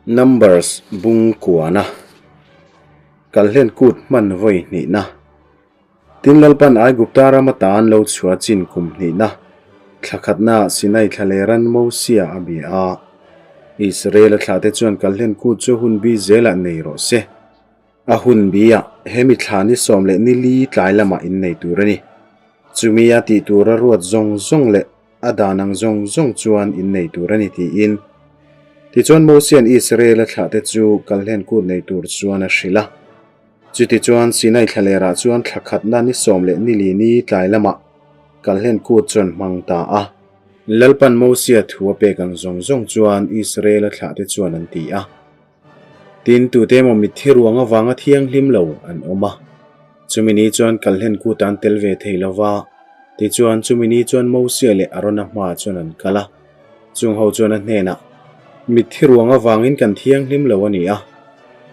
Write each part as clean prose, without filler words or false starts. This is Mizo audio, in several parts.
Numbers bung kuana Kalhlen kut hman vawi hnihna Tin Lalpan Aigupta rama tan lo chhuah chin kum hnihna thla khatnaah Sinai thla leh ran Mosia a bia a. Israel-a thlahte chuan Kalhlen kut chu hun bi zelah nei rawh se. A hun biah hemi thla ni 14 tlai lamah innei tur a ni. Chumi a tih tura ruat zawng zawng leh a dan ang zawng zawng chuan innei tur a ni tiin. Tichuan Mosia'n Israel-a thlahte chu kalhlen kut nei tur chuan a hrilh a. Chutichuan Sinai thlalerah chuan thla khatna ni 14 ni tlai lamah kalhlen kut chuan hmang ta a. Lalpan Mosia thu a pek ang zawng zawng chuan Israel-a thlahte chuan an ti a. Tin, tute emaw mitthi ruang avanga thianghlim lo an awm a. Chumi ni chuan kalhlen kut an tel ve thei lo va, tichuan chumi ni chuan Mosia leh Arona hmaah chuan an kal a. Chung ho chuan a hnenah, Mitthi ruang avangin kan thianghlim lo a ni a,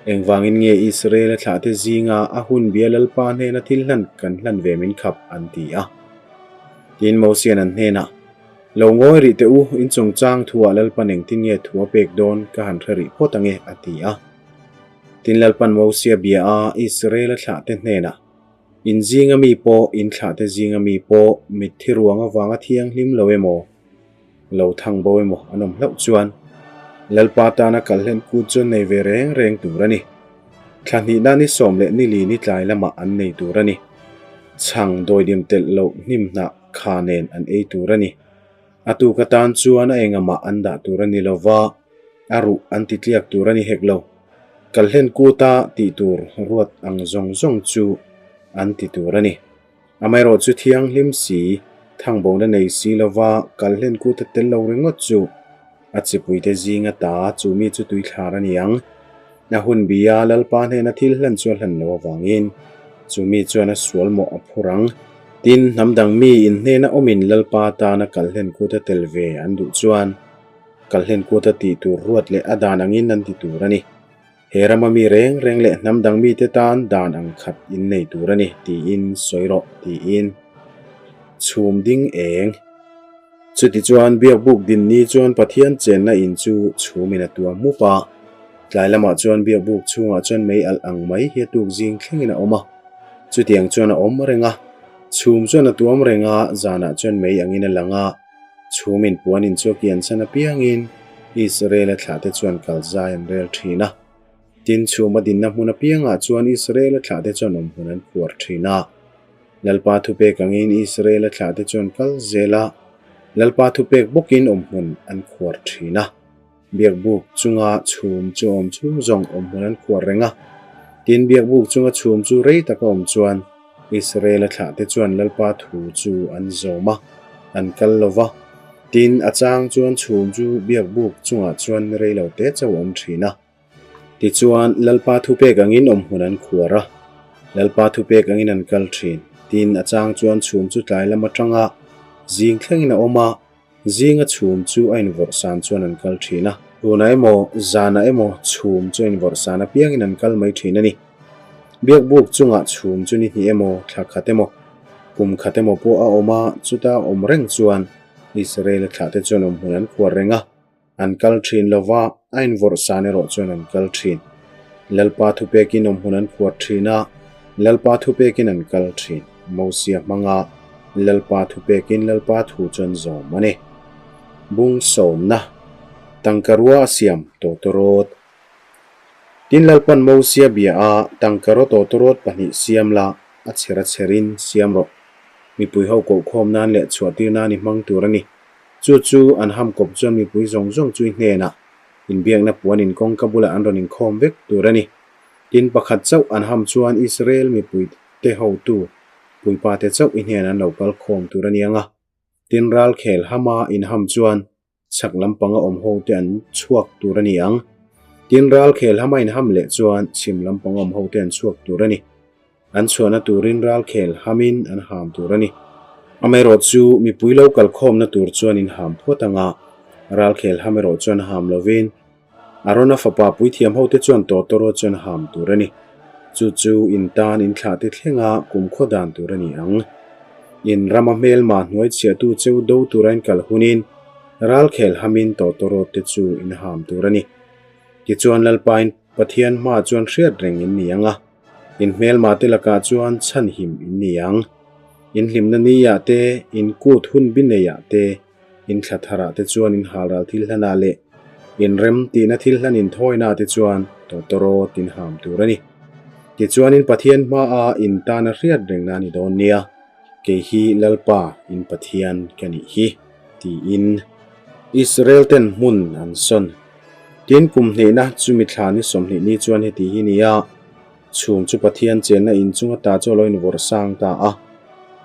engvangin nge Israel-a thlahte zinga a hun bia Lalpa hnena thil hlan kan hlan ve min khap? an ti a. Tin, Mosia'n an hnenah, Lo ngawi rih teh u, in chungchang thuah Lalpan engtin nge thu a pek dawn ka han hre rih phawt ange, a ti a. Tin Lalpan Mosia bia a, Israel-a thlahte hnenah, In zinga mi pawh, in thlahte zinga mi pawh, mitthi ruang avanga thianghlim lo emaw, lo thang bo emaw an awm hlauh chuan, Lalpa tana kal hlen kut chu an nei ve reng reng tur a ni. Thla hnihna ni 14 ni tlai lamah an nei tur a ni. Chhang dawidim telh loh hnim hnah kha nen an ei tur a ni. A tuk atan chuan a engamah an dah tur a ni lo va, a ruh an ti tliak tur a ni hek lo. Kalhlen kuta tih tur ruat ang zawng zawng chu an ti tur a ni. Amaherawhchu thianghlim si, thangbona nei si lo va, kalhlen kuta tel lo ringawt chu a chipuite zinga ta chu mi chu tuithlar a ni ang. A hun bia Lalpa hnena thil hlan chu a hlan lo avangin chu mi chuan a sual mawh a phur ang. Tin, hnam dang mi in hnena awmin Lalpa tana kalhlen kuta tel ve an duh chuan kalhlen kuta tih tur ruat leh a dan angin an ti tur a ni. He rama mi reng reng leh hnam dang mite tan dan ang khat in nei tur a ni tiin sawi rawh tiin chhum ding eng. Chutichuan biakbuk din ni chuan Pathian chenna in chu chhumin a tuam mup a. Tlai lamah chuan biakbuk chhungah chuan mei alh ang mai hi a tuk zing thlengin a awm a. Chutiang chuan a awm reng a. Chhum chuan a tuam reng a, zanah chuan mei angin a lang a. Chhumin puan in chu a kian chhan apiangin Israel-a thlahte chuan kal zai an rel thin a. Tin, chhuma dinna hmun apiangah chuan Israel-a thlahte chuan awm hmun an phuar thin a. Lalpa thupek angin Israel-a thlahte chuan kal zel a, Lalpa thupek bawkin awm hmun an khuar thin a. Biakbuk chunga chhum chu awm chhung zawng awm hmun an khuar reng a. Tin, biakbuk chunga chhum chu rei taka awm chuan Israel-a thlahte chuan Lalpa thu chu an zawm a, an kal lo va. Tin, a chang chuan chhum chu biakbuk chungah chuan rei lo te chauh a awm thin a. Tichuan, Lalpa thupek angin awm hmun an khuar a, Lalpa thupek angin an kal thin. Tin, a chang chuan chhum chu tlai lam atanga zing thlengin a awm a, zinga chhum chu a invawrh san chuan an kal thin a. Tunah emaw, zanah emaw chhum chu a invawrh san apiangin an kal mai thin a ni. Biakbuk chungah chhum chu ni hnih emaw, thla khat emaw, kum khat emaw pawh a awm a, chuta awm reng chuan Israel-a thlahte chuan awm hmun an khuar reng a. An kal thin lo va, a invawrh san erawh chuan an kal thin. Lalpa thupekin awmhmun an phuar thin a, Lalpa thupekin an kal thin. Mosia hmanga Lalpa thupekin Lalpa thu chu an zawm a ni. Bung sawmna, Tangka rua a siam tawtawrawt. Tin Lalpan Mosia bia a, Tangka rua tawtawrawt pahnih siam la, a chher a chherin siam rawh. Mipui ho kohkhawm nan leh chhuahtir nan i hmang tur a ni. Chu chu an ham kawp chuan mipui zawng zawng chu i hnenah inbiakna puan inkawngka bulah an rawn inkhawm vek tur a ni. Tin, pakhat chauh an ham chuan Israel mipui te hotu puipa te chauh i hnenah an lo kal khawm tur a ni ang a. Tin, ralkhel hama inham chuan chhak lampanga awm ho te an chhuak tur a ni ang. Tin, ralkhel hama inham leh chuan chhim lampanga awm ho te an chhuak tur a ni. An chhuahna turin ralkhel hamin an ham tur a ni. Amaherawh chu mipui lo kalkhawmna tur chuan in ham phawt ang a, ralkhel ham erawh chuan ham lovin Arona fapa puithiam hote chuan tawtawraw chuan ham tur a ni. Chu chu in tan in thlahte thlenga kumkhaw dan tur a ni ang. In rama hmelma hnuai chhiahtu cheu do tura in kal hunin ralkhel hamin tawtawrawte chu in ham tur a ni. Tichuan Lalpain Pathian hmaah chuan hriat reng in ni ang a, in hmelmate lakah chuan chhanhim in ni ang. In hlimna niah te, in kut hun bi neiah te, in thla tharah te chuan in halral thil hlanah leh in rem tihna thil hlan inthawinaah te chuan tawtawrawt in ham tur a ni. Tichuan in Pathian hmaah in tana hriat rengna a ni dawn nia. Kei hi Lalpa in Pathian ka nih hi, tiin Israel ten hmun an sawn. Tin, kum hnihna chumi thla ni 20 ni chuan heti hi ni a, chhum chu Pathian chenna in chunga ta chu a lo invawrh sang ta a.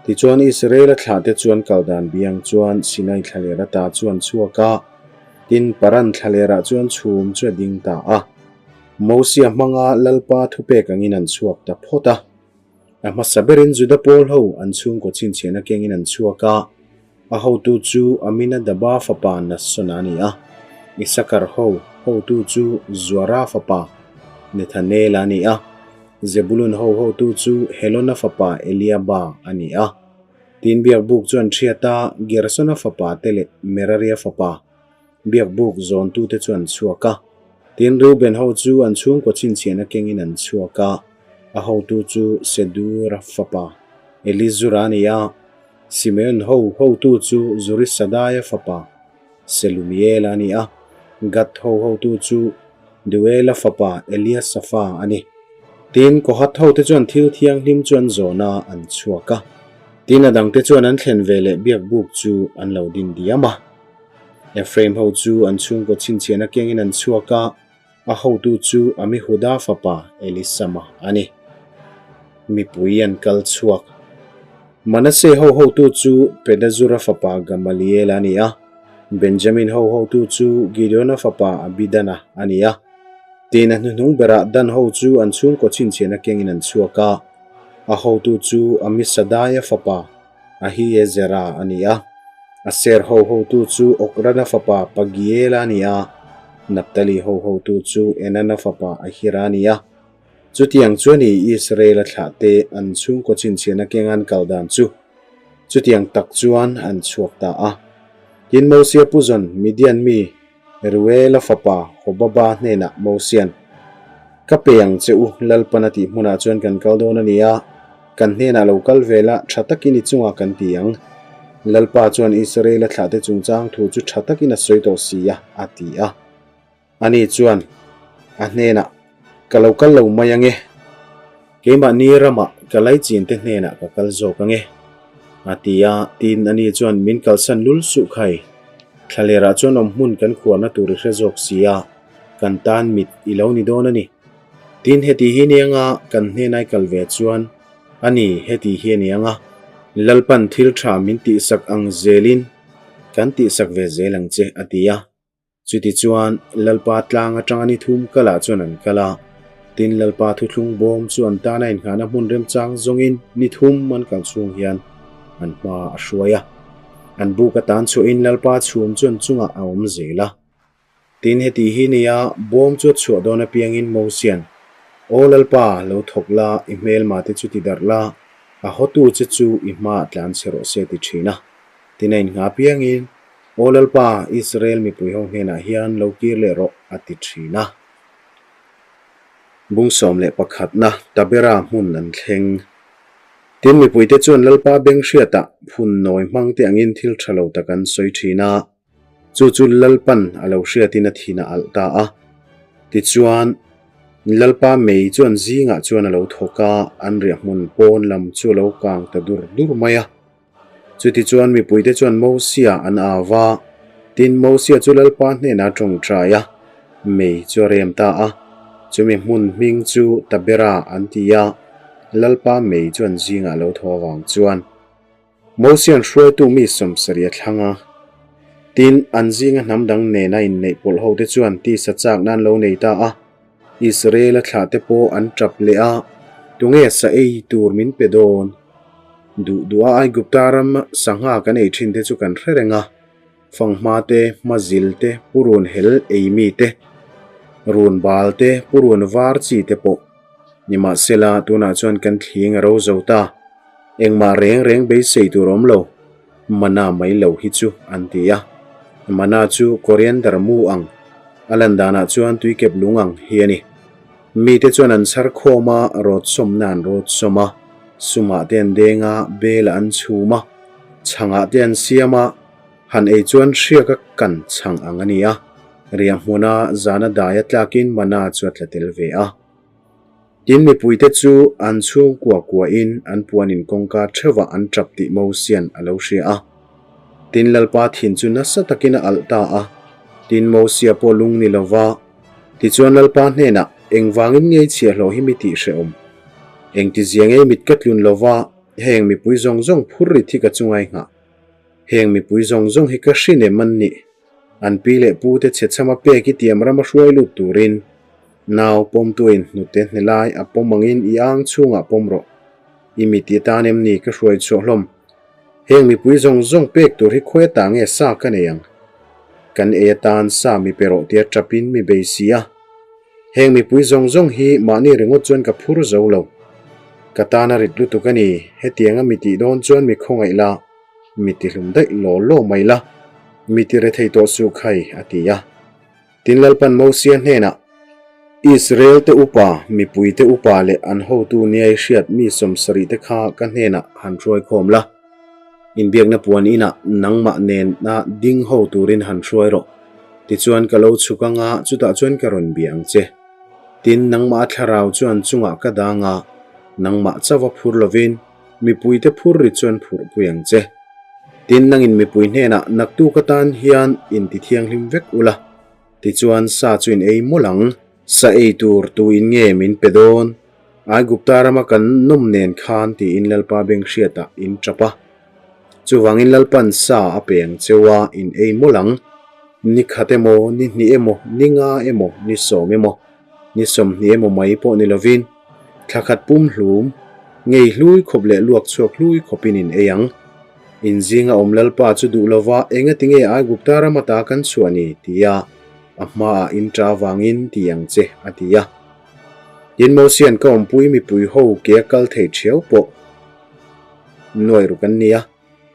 Tichuan Israel-a thlahte chuan kal dan biang chuan Sinai thlaler ata chu an chhuak a, tin, Paran thlalerah chuan chhum chu a ding ta a. Mosia hmanga Lalpa thupek angin an chhuak ta phawt a. A hmasa berin Juda pawl ho an chhungkaw chhinchhiahna kengin an chhuak a, a hotu chu Aminadaba fapa Nassona a ni a, Isakar ho hotu chu Zuara fapa Nethanela a ni a, Zebulun ho hotu chu Helona fapa Eliaba a ni a. Tin biakbuk chu an hriat a, Gersona fapa te leh Meraria fapa Biakbuk zawntute chu an chhuak a, tin Reuben ho chu an chhungkaw chhinchhiahna kengin an chhuak a, a hotu chu Sedura fapa Elizura a ni a, Simeon ho hotu chu Zurisadaia fapa Selumiela a ni a, Gad ho hotu chu Duela fapa Eliasafa a ni. Tin, Kohath hote chuan thil thianghlim chu an zawn a, an chhuak a. Tin, a dangte chuan an thlen veleh biakbuk chu an lo din diam a. Ephraim ho chu an chhungkaw chhinchhiahna kengin an chhuak a, a hotu chu Amihuda fapa Elisama a ni. Mipui an kal chhuak. Manasseh ho hotu chu Pedazura fapa Gamaliela a ni a, Benjamin ho hotu chu Gideona fapa Abidana a ni a. Tin, a hnuhnung berah Dan ho chu an chhungkaw chhinchhiahna kengin an chhuak a, a hotu chu Amisadaia fapa Ahiezera a ni a, Aser ho hotu chu Okrana fapa Pagiela a ni a, Naphtali ho hotu chu Enana fapa Ahira a ni a. Chutiang chuan i Israela thlahte an chhungkaw chhinchhiahna keng an kal dan chu chutiang tak chuan an chhuak ta a. Tin, Mosia puzawn Midian mi Ruela fapa Hobaba hnenah Mosia'n, Ka pe ang che u, Lalpan a tih hmunah chuan kan kal dawn a ni a, kan hnenah lo kal ve la, tha takin i chungah kan ti ang. Lalpa chuan Israela thlahte chungchang thu chu tha takin a sawi tawh si a, a ti a. Ani chuan a hnenah, Ka lo kal lo mai ang e. Keimahni ramah ka laichin te hnenah ka kal zawk ang e, a ti a. Tin, ani chuan min kalsan lul suh khai. Thlalerah chuan awm hmun kan khuarna tur i hre zawk si a, kan tan mit i lo ni dawn a ni. Tin, heti hi ni anga kan hnenai kal ve chuan, a ni, heti hi a ni anga Lalpan thil tha min tihsak ang zelin kan tihsak ve zel ang che, a ti a. Chutichuan, Lalpa tlang atanga ni thum kalah chuan an kal a, tin Lalpa thuthlung bawm chu an tana inngahna hmun remchang zawngin ni thum an kal chhung hian an hma a hruai a. An buk atan chhuahin Lalpa chhum chu an chungah a awm zel a. Tin heti hi nia bawm chu a chhuah dawn apiangin Mosia'n, Aw Lalpa, lo thawk la, i hmelma te chu ti darh la, a hawtu che chu i hmaah tlan chhe rawh se ti thin a. Tin a inngah apiangin, Aw Lalpa, Israel mipui ho hnenah hian lo kir leh rawh, a ti thin a. Bung 11na Tabera hmun an thleng. Tin, mipuite chuan Lalpa beng hriatah phun nawi hmang te angin thil tha lo tak an sawi thin a. Chu chu Lalpan a lo hriatin a thin a alh ta a. Tichuan, Lalpa mei chuan zingah chuan a lo thawk a, an riahhmun pawn lam chu a lo kang ta dur dur mai a. Chutichuan mipuite chuan Mosia an au va, tin Mosia chu Lalpa hnenah a tawngtai a, mei chu a rem ta a. Chumi hmun hming chu Tabera an ti a, Lalpa mei chu an zingah a lo thaw avang chuan. Mosia'n hruaitu mi 70 a thlang a, tin an zinga hnam dang nena inneih pawlh hote chuan tisa chak nan lo nei ta a. Israel-a thlahte pawh an tap leh a, Tunge sa ei tur min pe dawn? Duh duha Aigupta ram sangha kan ei thin te chu kan hre reng a, fanghma te, hmazil te, purun hel ei mi te, run bal te, purun var chi te pawh. Nimahsela, tunah chuan kan thling a ro zo ta. Engmah reng reng beisei tur awm lo. Mana mai lo hi chu an ti a. Mana chu coriander mu ang. A lan danah chuan tuikep lung ang hi a ni. Mite chuan an chhar khawm a, rawt sawmna an rawt sawm a, sumah te an deng a, belah an chhum a, chhangah te an siam a, han ei chuan hriak a kan chhang ang a ni a, riah hmuna zana dai a tlakin mana chu a tla tel ve a. Tin, mipuite chu an chhungkua kuahin an puanin kawngka theuhah an tap tih Mosia'n a lo hria a. Tin, Lalpa thin chu nasa takin a alh ta a. Tin, Mosia pawh lung ni lova, tichuan Lalpa hnenah, Engvangin nge i chhiahhlawh hi mi tih hrehawm? Engtizia nge mit ka tlun lova, heng mipui zawng zawng phur rit hi ka chungai nghah? Heng mipui zawng zawng hi ka hrin em an nih? An pi leh pute chhechhama pek i tiam rama hruai lut turin nau pawmtuin hnute hne lai a pawm angin i ang chhungah pawm rawh. I mit i tan em ni ka hruai chhuah hlawm? Heng mipui zawng zawng pek tur hi khawi ata nge sa ka nei ang? Kan ei atan sa mi pe rawh tia tapin mi bei si a. Heng mipui zawng zawng hi mahni ringawt chuan ka phur zo lo. Ka tan a rit lutuk a ni, hetianga mi tih dawn chuan mi khawngaih la. Mi ti hlum daih law law mai la, mi ti rethei tawh suh khai, a ti a. Tin Lalpan Mosia hnenah, Israel te upa, mipui te upa leh an hotu niai hriat mi sawmsarih te kha ka hnenah han hruai khawm la. Inbiakna puan inah nangmah nena ding ho turin han hruai rawh. Tichuan ka lo chhuk anga chutah chuan ka rawn bia ang che. Tin nangmah a thlarau chuan chungah ka dang a, nangmah chauh a phur lovin, Mipuite phur ri chuan phurhpui ang che. Tin, nangin mipui hnenah naktuk atan hian inti thianghlim vek ula, tichuan sa chu in ei mawlh ang. Sa ei tur tuin nge min pe dawn? Aigupta rama kan nawm nen khan tiin Lalpa beng hriatah in tap a. Chuvangin Lalpan sa a pe ang cheu a, in ei mawlh ang. Ni khat emaw, ni hnih emaw, ni nga emaw, ni sawm emaw, Ni 20 emaw mai pawh ni lovin thla khat pum hlum, ngei hlui khawp leh luak chhuak hlui khawpin in ei ang. In zinga awm Lalpa chu duh lova engati nge Aigupta ram ata kan chhuah ni? tia a hmaah in ṭa avangin ti ang che, a ti a. Tin, Mosia'n ka awmpui mipui ho ke a kal thei ṭhiau pawh nuai ruk an ni a.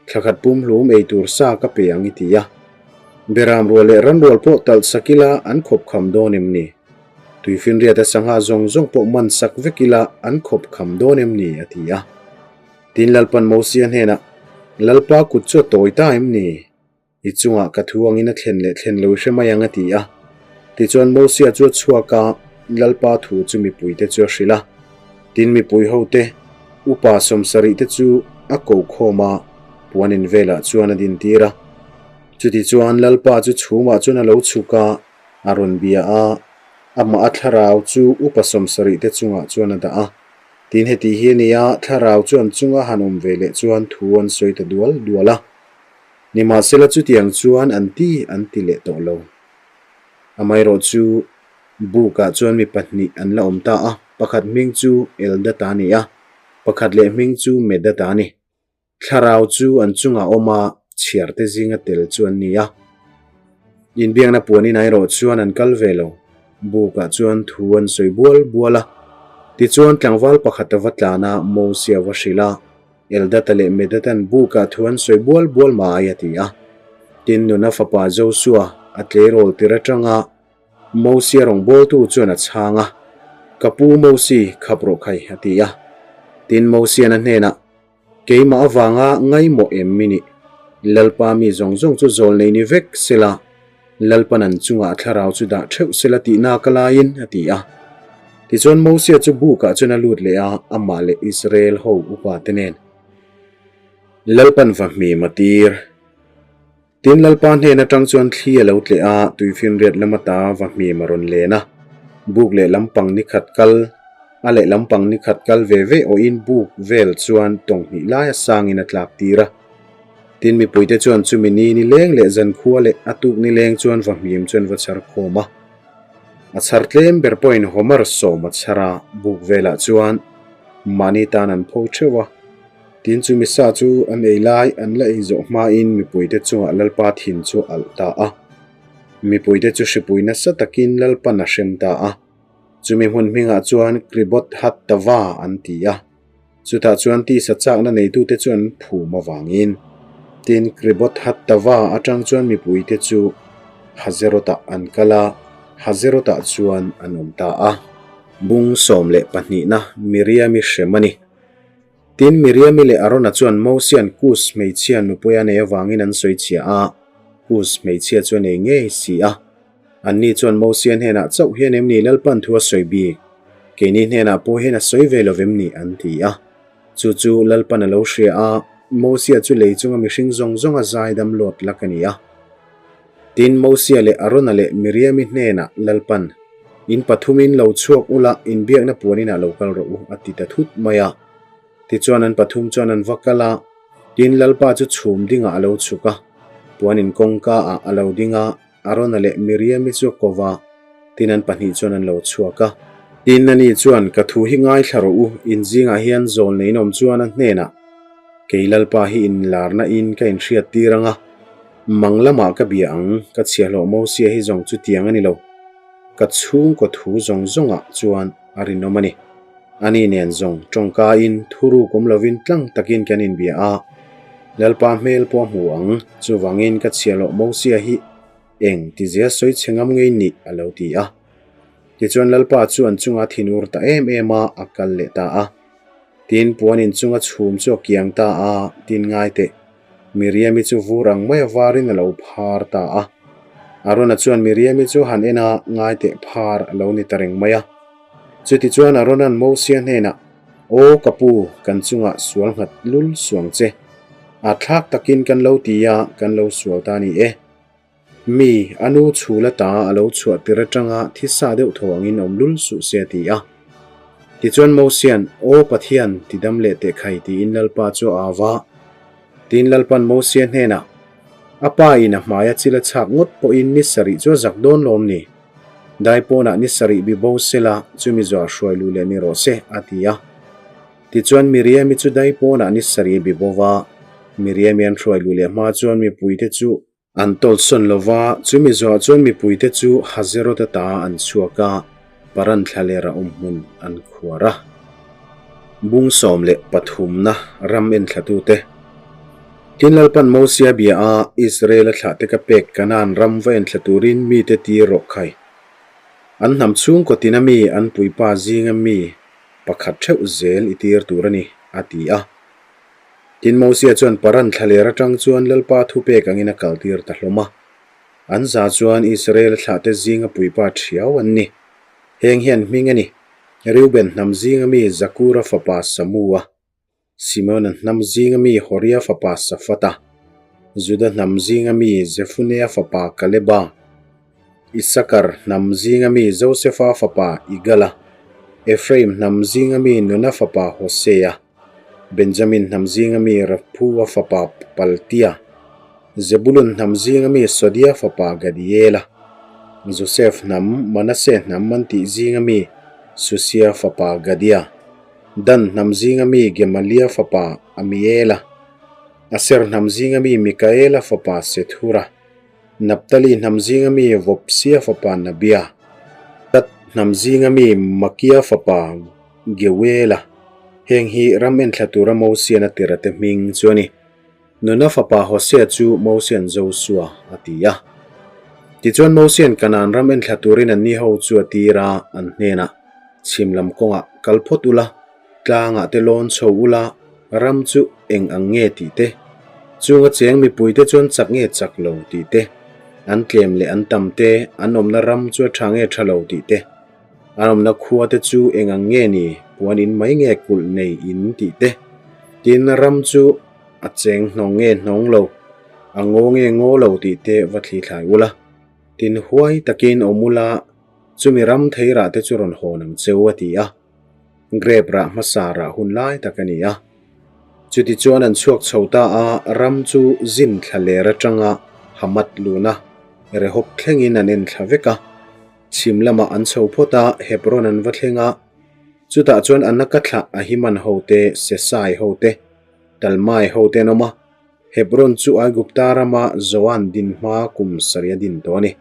Thla khat pum hlum ei tur sa ka pe ang i ti a. Beram rual leh ran rual pawh talh sak ila an khawp kham dawn em ni? Tuifinriata sangha zawng zawng pawh man sak vek ila an khawp kham dawn em ni? a ti a. Tin Lalpan Mosia hnenah, Lalpa kut chu a tawi ta em ni? I chungah ka thu angin a thlen leh thlen lo i hre mai ang a ti a. Tichuan Mosia chu a chhuak a, Lalpa thu chu mipuite chu a hrilh a. Tin mipui hote, upa sawmsarih te chu a ko khawm a, puan in velah chuan a dintir a. Chutichuan Lalpa chu chhumah chuan a lo chhuk a, a rawn bia a, amah a thlarau chu upa sawmsarih te chungah chuan a dah a. Tin heti hi a ni a, thlarau chu an chunga han awm ve leh chuan thu an sawi ta dual dual a. Nimahsela chutiang chuan an ti an ti leh tawh lo. Amaherawh chu bukah chuan mi pahnih an la awm ta a, pakhat hming chu Eldata a ni a, pakhat leh hming chu Medata a ni. Thlarau chu an chungah awm a, chhiarte zinga tel chu an ni a. Inbiakna puanin erawh chuan an kal ve lo. Bukah chuan thu an sawi bual bual a. Tichuan tlangval pakhat a va tlan a, Mosia va hrilh a. Eldata leh Medatan bukah thu an sawi bual bual mai, a ti a. Tin, nuna fapa Josua a tleirawl tir atanga Mosia rawngbawltu chuan a chhang a, Ka pu Mosi, khap rawh khai, a ti a. Tin, Mosian a hnenah, Keimah avanga ngaimawh em mi nih? Lalpa mi zawng zawng chu zawl nei ni vek sela, Lalpan an chungah a thlarau chu dah theuh sela tihna ka laiin, a ti a. Tichuan Mosia chu bukah chuan a lut leh a, amah leh Israel ho upa te nen. Lalpan va hmim a tir. Tin Lalpa hnen atang chuan thli a lo tleh a, tuifinriat lam ata va hmim a rawn len a. Buk leh lampang ni khat kal, a leh lampang ni khat kal ve ve awhin buk vel chuan tawnghnih laia sangin a tlak tir a. Tin mipuite chuan chumi ni ni leng leh zankhua leh a tuk ni leng chuan va hmim chu an va chhar khawm a. A chhar tlem ber pawhin Homer sawm a chhar a, buk velah chuan mahni tan an pho theuh a. Tin chumi sa chu an ei lai an la ei zawh hmain mipuite chungah Lalpa thin chu a alh ta a. Mipuite chu hripui nasa takin Lalpan a hrem ta a. Chumi hmun hmingah chuan Kriboth-hattava an ti a. Chutah chuan tisa chakna neitute chu an phum avangin tin Kriboth-hattava atang chuan mipuite chu Hazeroth-ah an kal a. Hazeroth-ah chuan an awm ta a. Bung 12na Miriami hrem a ni. Tin, Miriami leh Arona chuan Mosia'n Kus hmeichhia nupui a nei avangin an sawi chhia a, Kus hmeichhia chu a nei ngei si a. Anni chuan Mosia hnenah chauh hian em ni Lalpan thu a sawi bik? Keini hnenah pawh hian a sawi ve lo vem ni? an ti a. Chu chu Lalpan a lo hria a, Mosia chu lei chunga mihring zawng zawnga zaidam lawt lak a ni a. Tin, Mosia leh Arona leh Miriami hnenah Lalpan, In pathumin lo chhuak ula, inbiakna puaninah lo kal rawh u, a ti ta thut mai a. Tichuan an pathum chuan an va kal a, tin Lalpa chu chhum dingah a lo chhuk a, puanin kawngka ah a lo ding a, Arona leh Miriami chu a ko va, tin an pahnih chuan an lo chhuak a. Tin ani chuan, Ka thu hi ngaithla rawh u, in zingah hian zawl nei nawm chuan a hnenah, Kei Lalpa hi inlarna in ka inhriat tir ang a, mang lamah ka bia ang, ka chhiahhlawh Mosia hi zawng chutiang a ni lo, ka chhungkaw thu zawng zawngah chuan a rinawm a ni. Ani nen zawng tawngkain thuruk awm lovin tlang takin kan inbia a, Lalpa hmel pawh a hmu ang, chuvangin ka chhiahhlawh Mosia hi eng tizia sawi chhe ngam ngei nih a lo ti a. Tichuan Lalpa chu an chunga thinur ta em em a, a kal leh ta a. Tin, puan inchunga chhum chu a kiang ta a, tin ngai teh. Miriami chu vur ang mai a varin a lo phar ta a. Arona chuan Miriami chu han en a, ngai teh phar a lo ni ta reng mai a. Chutichuan Arona'n Mosia hnenah, Aw ka pu, kan chungah sual nghat lul suang che. A thlak takin kan lo ti a, kan lo sual ta a ni e. Mi, a nu chhul ata a lo chhuah tir atanga thisa deuh thaw angin awm lul suh se a ti a. Tichuan Mosia'n, Aw Pathian, ti dam leh teh khai tiin Lalpa chu a au va. Tiin Lalpa'n Mosia hnenah, A pa in a hmaia chil a chhak ngawt pawhin ni sarih chu a zak dawn lawm ni? Dai pawnah ni sarih bi bo sela chumi zuah hruai luh leh ni rawh se, a ti a. Tichuan Miriami chu dai pawnah ni sarih bi bo va, Miriami an hruai luh leh hma chuan mipuite chu an tawlhsawn lo va, chumi zuah chuan mipuite chu Hazeroth ata an chhuak a, Paran thlalera awm hmun an khuar a. Bung 13na ram enthlatute. Tin Lalpan Mosia bia a, Israel-a thlahte ka pek Kanaan ram va enthla turin mite tir rawh khai. An hnam chhungkaw tina mi an puipa zinga mi pakhat theuh zel i tir tur a ni, a ti a. Tin Mosia chuan Paran thlaler atang chuan Lalpa thupek angin a kaltir ta hlawm a. An za chuan Israel-a thlahte zinga puipa thiau an ni. Heng hian hming a ni, Reuben hnam zinga mi Zakura fapa Samua, Simeona hnam zinga mi Horia fapa Safata, Juda hnam zinga mi Jefunea fapa Kaleba, Isakar hnam zinga mi Josefa fapa Igala, Ephraim hnam zinga mi Nuna fapa Hosea, Benjamin hnam zinga mi Raphua fapa Paltia, Zebulun hnam zinga mi Sodia fapa Gadiela, Josef hnam Manase hnam an tih zinga mi Susia fapa Gadia. Dan hnam zinga mi Gemalia fapa Amiela, Aser hnam zinga mi Mikaela fapa Sethura, Naphtali hnam zinga mi Vopsia fapa Nabia, Gad hnam zinga mi Makia fapa Geuela. Heng hi ram enthla tura Mosian a tirate hming chu a ni. Nuna fapa Hosea chu Mosian Josua a ti a. Tichuan Mosian Kanaan ram enthla turin anni ho chu a tir a, an hnenah, Chhim lam kawngah kal phawt ula, tlangah te lawn chho ula, ram chu eng ang nge tih te, chunga cheng mipuite chuan chak nge chak lo tih te, an tlem leh an tam te, an awmna ram chu a tha nge tha lo tih te, An awmna khua te chu eng ang nge ni, puan in mai nge kulh nei in tih te. Tin, ram chu a cheng hnawng nge hnawng lo, a ngaw nge ngaw lo tih te va thli thlai ula. Tin, huai takin awm ula, chumi ram thei rah te chu rawn hawn ang cheu a ti a. Grape rah hmasa rah hun lai tak a ni a. Chutichuan an chhuak chho ta a, ram chu zin thla ler atanga Hamath luna Rehob thlengin an en thla vek a. Chhim lamah an chho phawt a, Hebron an va thleng a. Chutah chuan Anaka thlah Ahiman hote, Sesai hote, Talmai hote an awm a. Hebron chu Aigupta rama Zoan din hma kum sarih a din tawh a ni.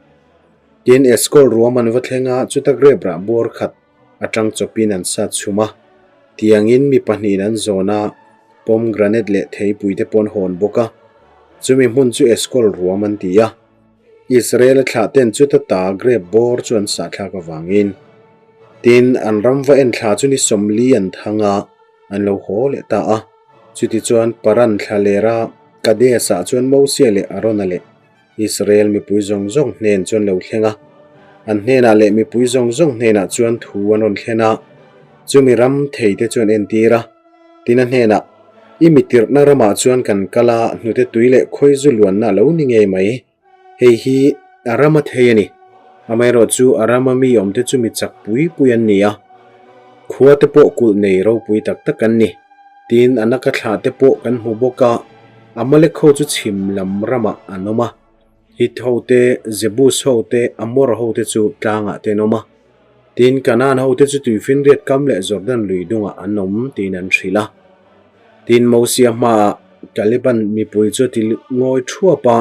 Tin, Eskol ruam an va thleng a, chuta grep rah bawr khat atang chawpin an sat chhum a. Tiangin mi pahnihin an zawn a, pomegranate leh theipui te pawh an hawn bawk a. Chumi hmun chu Eskol ruam an ti a. Israela thlahten chuta ta grep bawr chu an sahthlak avangin. Tin, an ram va en thla chu ni 40 an thang a, an lo haw leh ta a. Chutichuan Paran thla lera Kades-ah chuan Mosia leh Arona leh Israel mipui zawng zawng hnen chuan lo thleng a, an hnenah leh mipui zawng zawng hnenah chuan thu an rawn thlen a, chumi ram theite chu an entir a. Tin a hnenah, I mi tirhna ramah chuan kan kal a, hnute tui leh khawi zu luanna a lo ni ngei mai. Hei hi a ram a thei a ni. Amaherawhchu a rama mi awmte chu mi chak pui pui an ni a, khua te pawh kulh nei ropui tak tak an ni. Tin, a naka thlah te pawh kan hmu bawk a, Amalek ho chu chhim lam ramah an awm a, Hit ho te, Jebus ho te, Amor ho te chu tlangah te an awm a. Tin, Kanaan ho te chu tuifinriat kam leh Jordan lui dungah an awm tiin an hrilh a. Tin, Mosia hmaah Kaleban mipui chu a ti ngawi thuap a.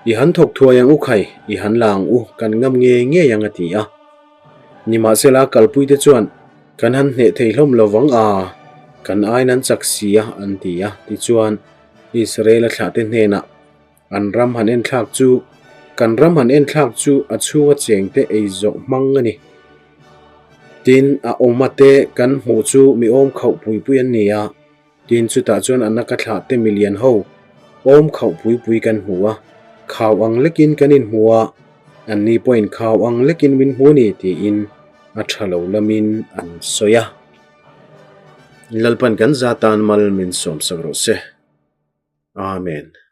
I han thawk thuai ang u khai, i han la ang u, kan ngam ngei ngei ang a ti a. Nimahsela kalpuite chuan, Kan han hneh thei hlawm lo vang a, kan ain an chak si a, an ti a. Tichuan, Israela thlahte hnenah, An ram han enthlak chu, kan ram han enthlak chu a chhunga chengte ei zawh hmang a ni. Tin, a awma te kan hmuh chu mi awm khauh pui pui an ni a. Tin, chutah chuan a naka thlah te milian ho awm khauh pui pui kan hmu a, khau ang lekin kan inhmu a, anni pawhin khau ang lekin min hmu ni tiin a tha lo lamin an sawi a. Lalpan kan za tan mal min sawmsak rawh se. Amen.